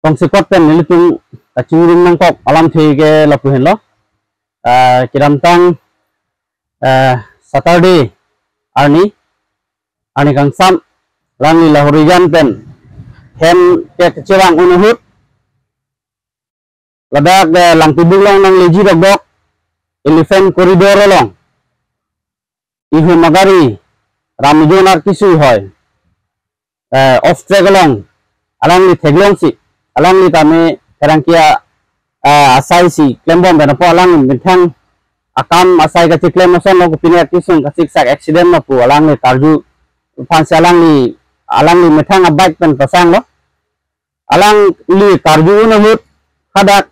Tongsikot pen nilitung kacingring nangkok alam thege lapu henlo kiramtang Saturday arni arni kangsam langli lahorijan pen hem ke kecewang unuhut ladak lang tibulong nang leji dok elephant corridor long ihu magari ramjonar kisu hoy off track long alang ni theglong si alang ni tame kerangkia asai si klembom ben po alang ni bithang akam asai ka chiklem son lo pine kisung ka siksak accident ma pu alang ni tarju phan alang ni methang a bike pen pasang lo alang li tarju na hut hadak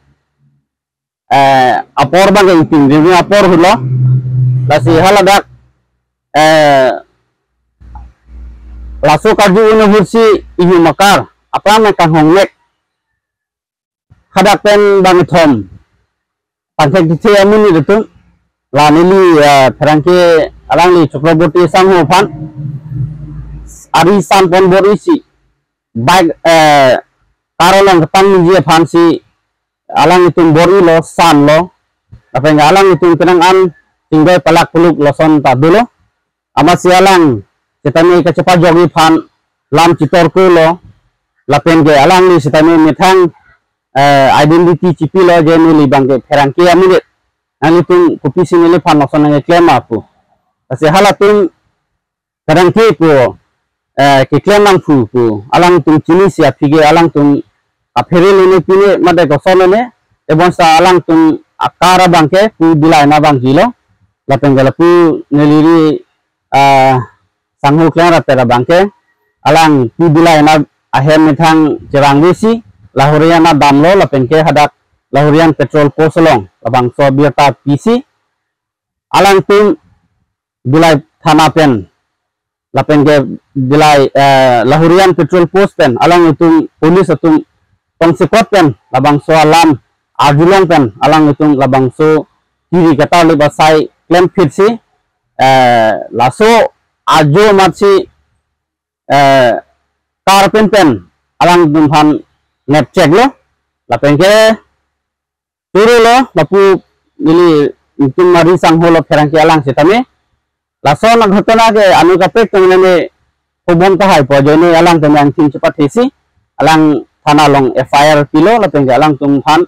apor bang iping ri apor hulo lasi haladak laso karju na hut si ihu makar apa me ka hongnek hadak pen bang thom panthek dithe amini ritu lanili pherangke alangli Chakraborty sangho phan ari san pon borisi bike karolong pang je phan si alang itung bori lo san lo apeng alang itung kenang an tinggal palak puluk loson ta dulo ama si alang cetami kacepa jogi phan lam chitor ko lo lapen ge alang ni cetami methang identity chipi lo je ni bangke pherangke amine ani tung kopi sinile phan loson nge claim apu ase halatung pherangke po ke claim ang fu pu alang tung chini sia phige alang tung aphere lene pine made gosone ne ebon sa alang tung akara bangke pu dilai na bang hilo lapeng gala pu neliri sanghu claim ratera bangke alang pu dilai na ahem methang jerang besi lahoriana damlo lapeng ke hadak lahorian petrol posolong labang so biata pc alang tung dilai thana pen lapeng ke dilai lahorian petrol post pen alang itung police atung tongsikot pen labang so alam arjulong pen alang itung labang so kiri kata le basai claim fit si laso ajo matsi car pen pen alang dumhan net check lo lapeng ke turu lo lapu nili itung mari sangho lo pherangke alang sitame laso na ghotona ke anu kapek tumne hobon ta hai pojone alang tame angkin cepat hisi alang thana long FIR pilo lapeng ke alang tum phan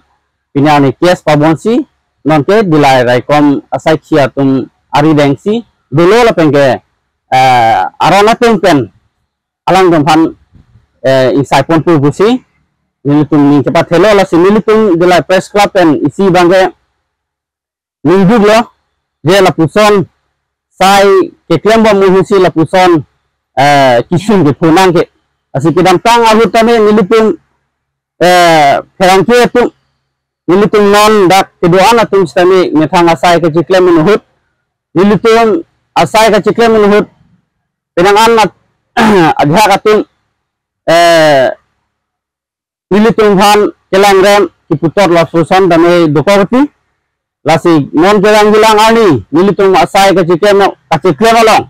pinyani case pabonsi non ke dilai raikom asai khia tum ari dengsi dulo lapeng ke arona pen pen alang tum phan insai pon pu busi nilitung ning cepat helo la si nilitung dilai press club pen isi bangke ningdug lo je lapuson sai ke klem bom muhusi lapuson kisung ke phunang ke asi kidam tang ahut tame nilitung pherangke tu nilitung non dak kedoan atum stami methang asai ke chiklem menuhut nilitung asai ke chiklem menuhut pinang an adhak atum nilitung phan kelang rem kiputor la susan dame dokoti lasi non kelang bilang ani nilitung asai ke chiklem ka chiklem along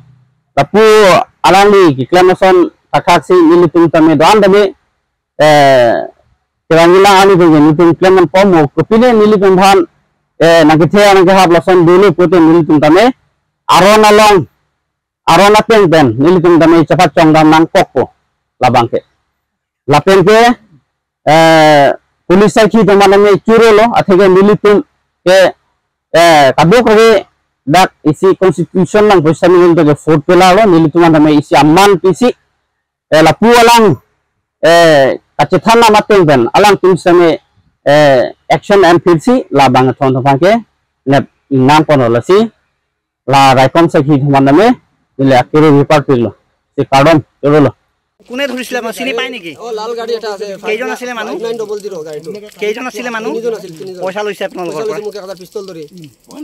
lapu alang ni kiklem son takaksi nilitung tame doan dame kelang bilang ani tu nilitung klemen pomo kopine nilitung phan nangke nangke hap lason dulu pote nilitung tame arona long arona peng pen nilitung tame cepat chong dam nang kokko labangke lapeng ke police ki to maname churo lo athege nilitung ke kadok re dak isi constitution lang poisa ni ke fourth pela lo nilitung tame isi amman pisi lapu alang kacethana mateng pen alang tum same action and filsi la bang thon thon ke ne nang kono lasi la raikom sa khi maname ile akere report pilo se কারণ চলো কোনে ধৰিছিল আপুনি চিনি পাই নেকি? ও লাল গাড়ি এটা আছে। কেইজন আছিল মানুহ? 5900 গাড়িটো। কেইজন আছিল মানুহ? তিনিজন আছিল, তিনিজন। পইচা লৈছে আপোনালোকৰ পৰা? মোক 1000 পিস্তল ধৰি। মই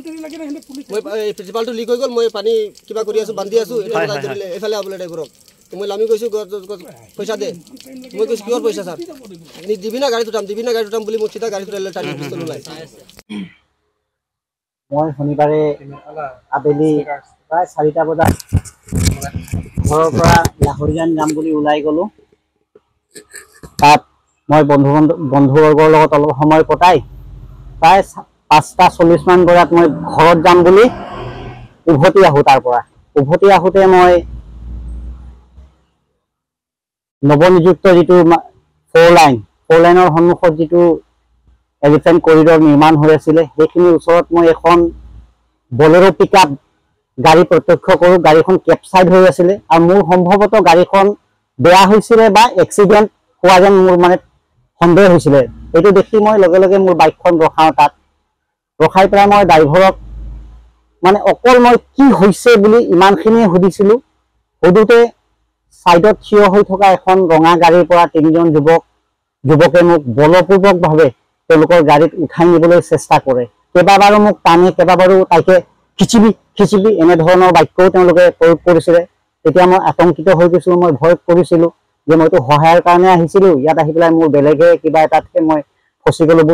প্ৰিন্সিপালটো লিক হৈ গ'ল, মই পানী কিবা কৰি আছো, বান্ধি আছো, এটা ধৰিলে এফালে আবলে ড্ৰাইভাৰক। মই লামি কৈছো পইচা দে। মই কৈছো কিহৰ পইচা ছাৰ? নি দিবি না গাড়ীটো উঠাম, দিবি না গাড়ীটো উঠাম বুলি মোক চিধা গাড়ীটো উঠালে টানি পিস্তল ওলাই। মই শনিবাৰে আবেলি প্ৰায় 4টা বজাত ঘৰৰ পৰা লাহৰিজান যাম বুলি ওলাই গ'লোঁ। তাত মই বন্ধুবৰ্গৰ লগত অলপ সময় কটাই প্ৰায় 5:40 মান বজাত মই ঘৰত যাম বুলি উভতি আহোঁ। তাৰ পৰা উভতি আহোঁতে মই নৱনিযুক্ত যিটো ফ'ৰ লাইনৰ সন্মুখত যিটো এলিফেণ্ট কৰিডৰ নিৰ্মাণ হৈ আছিলে সেইখিনিৰ ওচৰত মই এখন বলেৰো পিক আপ গাড়ী প্ৰত্যক্ষ কৰোঁ। গাড়ীখন কেপচাইড হৈ আছিলে আৰু মোৰ সম্ভৱতঃ গাড়ীখন বেয়া হৈছিলে বা এক্সিডেণ্ট হোৱা যেন মোৰ মানে সন্দেহ হৈছিলে। এইটো দেখি মই লগে লগে মোৰ বাইকখন ৰখাওঁ। তাত ৰখাই পেলাই মই ড্ৰাইভাৰক মানে অকল মই কি হৈছে বুলি ইমানখিনিয়ে সুধিছিলোঁ। সোধোতে ছাইডত থিয় হৈ থকা এখন ৰঙা গাড়ীৰ পৰা তিনিজন যুৱকে মোক বলপূৰ্বকভাৱে তেওঁলোকৰ গাড়ীত উঠাই নিবলৈ চেষ্টা কৰে। কেইবাবাৰো মোক টানে, কেইবাবাৰো তাইকে খিচিবি খিচিবি এনেধৰণৰ বাক্যও তেওঁলোকে প্ৰয়োগ কৰিছিলে। তেতিয়া মই আতংকিত হৈ গৈছিলোঁ, মই ভয় কৰিছিলোঁ যে মইতো সহায়ৰ কাৰণে আহিছিলোঁ, ইয়াত আহি পেলাই মোৰ বেলেগে কিবা এটাতহে মই ফচি গ'লোঁ।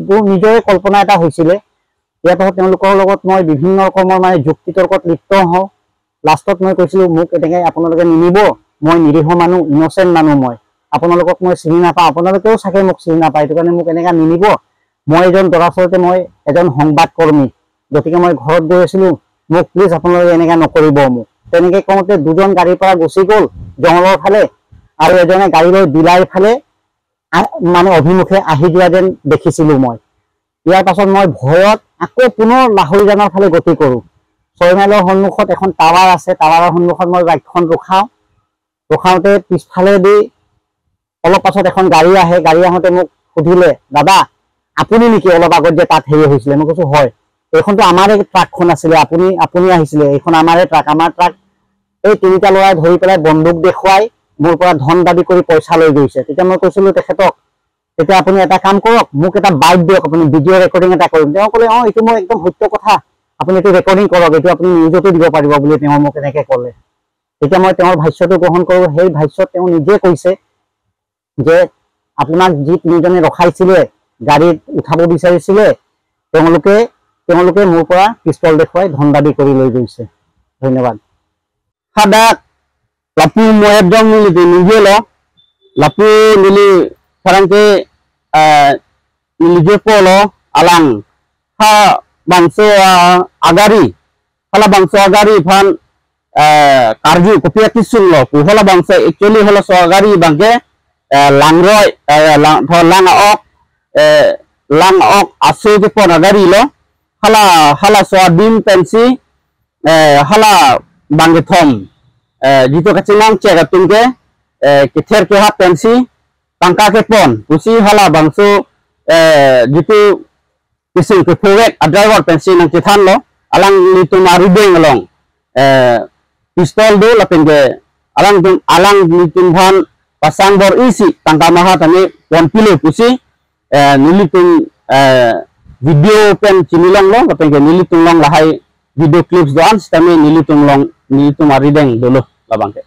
মোৰ নিজৰে কল্পনা এটা হৈছিলে। ইয়াৰ পাছত তেওঁলোকৰ লগত মই বিভিন্ন ৰকমৰ মানে যুক্তি তৰ্কত লিপ্ত হওঁ। লাষ্টত মই কৈছিলোঁ মোক এনেকৈ আপোনালোকে নিনিব, মই নিৰীহ মানুহ, ইন'চেণ্ট মানুহ, মই আপোনালোকক মই চিনি নাপাওঁ, আপোনালোকেও চাগে মোক চিনি নাপায়, সেইটো কাৰণে মোক এনেকৈ নিনিব। মই এজন দৰাচলতে মই এজন সংবাদকৰ্মী, গতিকে মই ঘৰত গৈ আছিলোঁ, মোক প্লিজ আপোনালোকে এনেকৈ নকৰিব মোক। তেনেকৈ কওঁতে দুজন গাড়ীৰ পৰা গুচি গ'ল জংঘলৰ ফালে আৰু এজনে গাড়ী লৈ ডিলাইৰ ফালে মানে অভিমুখে আহি যোৱা যেন দেখিছিলোঁ মই। ইয়াৰ পাছত মই ভয়ত আকৌ পুনৰ লাহৰীজানৰ ফালে গতি কৰোঁ। 6 মাইলৰ সন্মুখত এখন টাৱাৰ আছে, টাৱাৰৰ সন্মুখত মই বাইকখন ৰখাওঁ। ৰখাওঁতে পিছফালেদি অলপ পাছত এখন গাড়ী আহে। গাড়ী আহোঁতে মোক সুধিলে, দাদা আপুনি নেকি অলপ আগত যে তাত হেৰি হৈছিলে? মই কৈছোঁ হয়, এইখনতো আমাৰে ট্ৰাকখন আছিলে, আপুনি আহিছিলে, এইখন আমাৰে ট্ৰাক। আমাৰ ট্ৰাক এই তিনিটা ল'ৰাই ধৰি পেলাই বন্দুক দেখুৱাই মোৰ পৰা ধন দাবী কৰি পইচা লৈ গৈছে। তেতিয়া মই কৈছিলোঁ তেখেতক, তেতিয়া আপুনি এটা কাম কৰক, মোক এটা বাইট দিয়ক, আপুনি ভিডিঅ' ৰেকৰ্ডিং এটা কৰিম। তেওঁ ক'লে অঁ এইটো মই একদম সত্য কথা, আপুনি এইটো ৰেকৰ্ডিং কৰক, এইটো আপুনি নিউজতো দিব পাৰিব বুলি তেওঁ মোক এনেকৈ ক'লে। তেতিয়া মই তেওঁৰ ভাষ্যটো গ্ৰহণ কৰোঁ। সেই ভাষ্যত তেওঁ নিজে কৈছে যে আপোনাক যি তিনিজনে ৰখাইছিলে, গাড়ীত উঠাব বিচাৰিছিলে, তেওঁলোকে মোৰ পৰা পিষ্টল দেখুৱাই ধন দাবী কৰি লৈ গৈছে। ধন্যবাদ। সাদাক লাপু ময়েদং নিলি নিজে লাপু নিলি ফারাংকে নিজে পল আলাং হা বাংস আগারি হলা বাংস আগারি ফান কার্যু কপিয়া কিসুল হলা বাংস একচুয়ালি হলা সো আগারি বাংকে লাংরয় লাং অক লাং অক আসু ke pon agari lo hala hala so dim pensi hala bangge thom jito kachinang chega tungke kither ke ha pensi tangka ke pon pusi hala bangso jitu kisu ke forward a driver pensi nang kithan lo alang litum arudeng along pistol do lapengge alang tum alang litum bhan pasang bor isi tangka maha tani pon pilo pusi nilitung video pen chinilong long lapengge nilitung long lahai video clips doan stami nilitung long nilitung arideng dolo labangke.